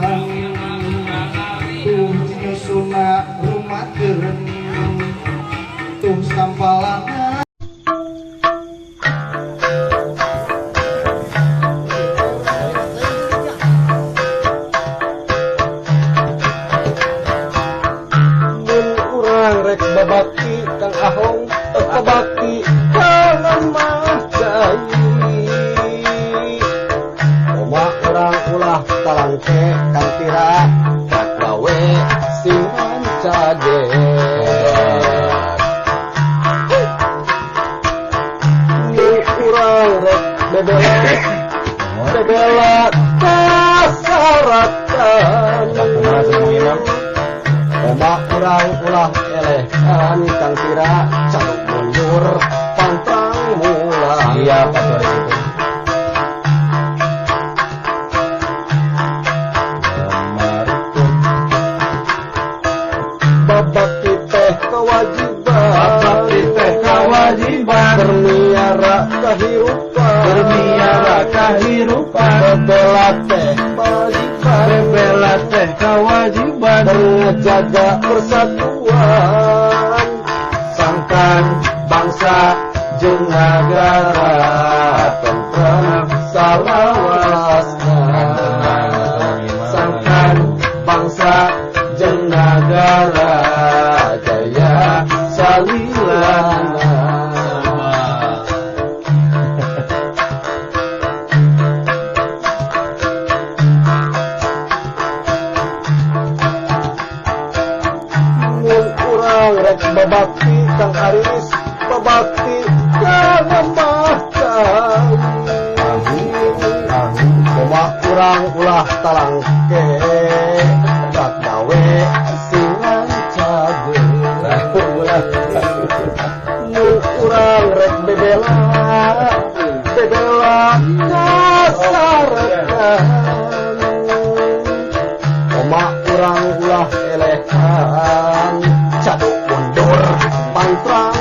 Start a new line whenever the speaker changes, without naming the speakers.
Tuh nyusuna rumakeun tuh sampalana.
Mun urang rek babakti Kang Ahong, babakti ka Lemah Cai. Oma urang ulah talangke Kang Tira, rek gawe sing rancage. Mun urang rek bebela, bebela kasaratan. Oma urang ulah elehan Kang Tira, caduk mundur pantang mulang.
Siap atuh ari kitu.
Babakti teh kewajiban,
Babakti teh kewajiban,
bermiara kehirupan,
bermiara kehirupan,
bebela teh kewajiban,
bebela teh kewajiban,
menjaga persatuan,
sangkan bangsa jeung nagara
tentrem salawasna,
sangkan bangsa jeung nagara
jaya salilana. Mun urang rek babakti Kang Aris, babakti ka Lemah Cai. Oma urang ulah talangke, rek gawe sing rancage. Mun urang rek bebela, bebela kasaretan. Oma urang ulah elehan, caduk mundur pantrang